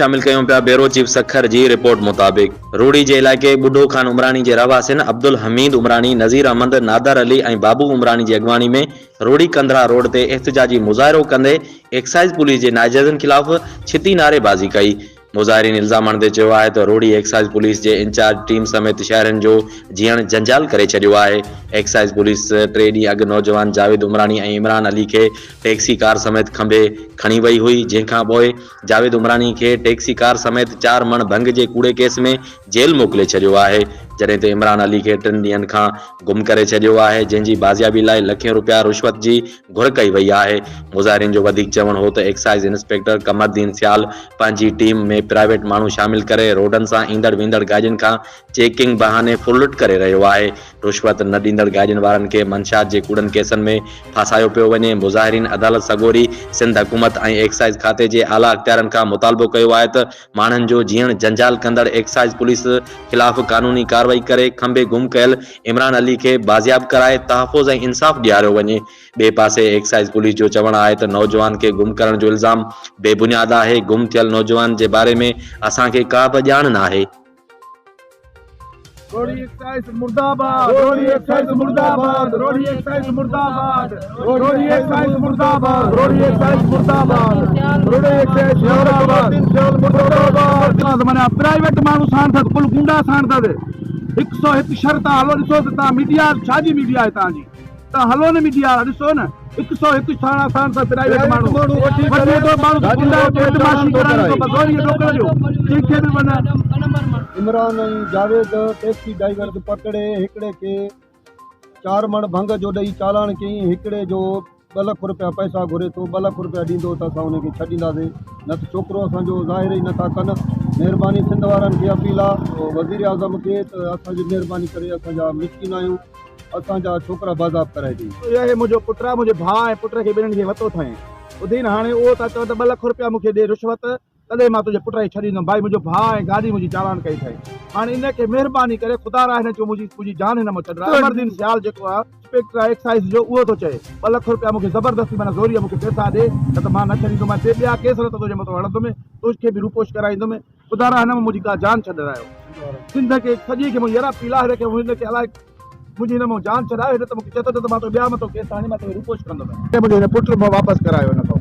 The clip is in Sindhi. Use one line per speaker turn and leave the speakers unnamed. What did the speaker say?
شامل ڪيون پيا بيورو چيف سکر جي رپورٽ مطابق روهڙي جي علائقي ٻڍو خان عمراڻي جي رهواسين عبدالحميد عمراڻي، نذير احمد، نادر علي ۽ بابو عمراڻي جي اڳواڻي ۾ روهڙي ڪنڌرا روڊ تي احتجاجي مظاهرو ڪندي ايڪسائيز پوليس جي ناجائزين خلاف ڇتي نعريبازي ڪئي. مظاهرين الزام هڻندي چيو آهي ته روهڙي ايڪسائيز پوليس جي انچارج ٽيم سميت شهرين جو جيئڻ جنجال ڪري ڇڏيو آهي. ايڪسائيز پوليس ٽي ڏينهن اڳ نوجوان جاويد عمراڻي ۽ عمران علي کي ٽيڪسي ڪار سميت کنڀي کڻي وئي هئي جنهن کان پوء جاويد عمراڻي کي ٽيڪسي ڪار سميت چار مڻ ڀنگ جي ڪوڙي ڪيس ۾ جيل موڪلي ڇڏيو آهي جڏهن ته عمران علي کي ٽن ڏينهن کان گم ڪري ڇڏيو آهي جنهن جي بازيابي لاء لکين روپيا رشوت جي گهر ڪئي وئي آهي مظاهرين جو وڌيڪ چوڻ هو ته ايڪسائيز انسپيڪٽر قمرالدين سيال پنهنجي ٽيم ۾ پرائيويٽ ماڻهو شامل ڪري روڊن سان ايندڙ ويندڙ گاڏين کان چيڪنگ بهاني ڦرلٽ ڪري رهيو آهي رشوت نه ڏيندڙ گاڏين وارن کي منشيات جي ڪوڙن ڪيسن ۾ ڦاسايو پيو وڃي مظاهرين عدالت سڳوري سنڌ حڪومت ۽ ايڪسائيز کاتي جي اعليٰ اختيارن کان مطالبو ڪيو آهي ته ماڻهن جو جيئڻ جنجال ڪندڙ ايڪسائيز پوليس خلاف قانوني ڪارروائي ڪري کنڀي گم ڪيل عمران علي کي بازياب ڪرائي تحفظ ۽ انصاف ڏياريو وڃي. ٻئي پاسي ايڪسائيز پوليس جو چوڻ آهي ته نوجوان کي گم ڪرڻ جو الزام بي بنياد آهي، گم ٿيل نوجوان جي باري ۾ اسان کي ڪا به ڄاڻ ناهي.
روھڙي ايڪسائيز مرده آباد روھڙي ايڪسائيز مرده آباد روھڙي ايڪسائيز مرده آباد روھڙي ايڪسائيز مرده آباد روھڙي ايڪسائيز مرده آباد روھڙي ايڪسائيز مرده آباد مرده آباد معنيٰ پرائيويٽ ماڻهو ساڻ ٿا ڪل گونڊا ساڻ ٿا هڪ سو هڪ شھر تان هلو ڏسو ته تان ميڊيا ڇا جي ميڊيا آهي تان جي تان هلو نه ميڊيا وارا ڏسو نه هڪ سو هڪ ٿاڻا ساڻ سان پرائيويٽ ماڻهو وٺي ٿو ماڻهو کي گنڊا بدمعاشي ڪرائي ٿو بس زوريء ڏوڪڙ ڏيو ڪنهن کي به one.
Imran ۽ Javed taxi driver کي پڪڙي هڪڙي کي چار مڻ ڀنگ جو ڏئي چالان ڪيائين هڪڙي جو ٻه لک روپيا پئسا گهري ٿو ٻه لک روپيا ڏيندو ته اسان ان کي ڇڏينداسين نه ته ڇوڪرو اسان جو ظاهر ئي نٿا ڪن مهرباني سنڌ وارن کي اپيل آ وزيراعظم کي ته اسان جي مهرباني ڪري اسان جا مسڪين آهيون اسان جا ڇوڪرا بازياب ڪرائي ڏي.
اهي منهنجو پٽ آ، منهنجي ڀاء ۽ پٽ کي ٻنهين کي وتو اٿائين. ٻڌين هاڻي اهو ٿا چون ته ٻه لک روپيا مون کي ڏي رشوت، تڏهن مان تنهنجي پٽ کي ڇڏيندم. ڀائي منهنجو ڀاء ۽ گاڏي منهنجي چالان ڪئي اٿائين. هاڻي ان کي مهرباني ڪري خدا را هن چيو منهنجي منهنجي جان هن مان ڇڏراء. عمر دين سيال جيڪو آ انسپيڪٽر آ ايڪسائيز جو اهو ٿو چئي ٻه لک روپيا مون کي زبردستي معنيٰ زوريء مون کي پئسا ڏي نه ته مان نه ڇڏيندومانء. ٽي ٻيا ڪيس نه ته تنهنجي مٿان هڻندم، توکي به روپوش ڪرائيندم. خدا را هن مان منهنجي ڪا جان ڇڏرايو. سنڌ کي سڄي کي منهنجي يرا پيلا هن کي هن کي الائي منهنجي هن مان جان ڇڏايو هن ته مونکي چئي ٿو ته مان تو ٻيا مٿو ڪيس هڻي مان توکي روپوش ڪندم. منهنجو هن پٽ واپس ڪرايو هن کان.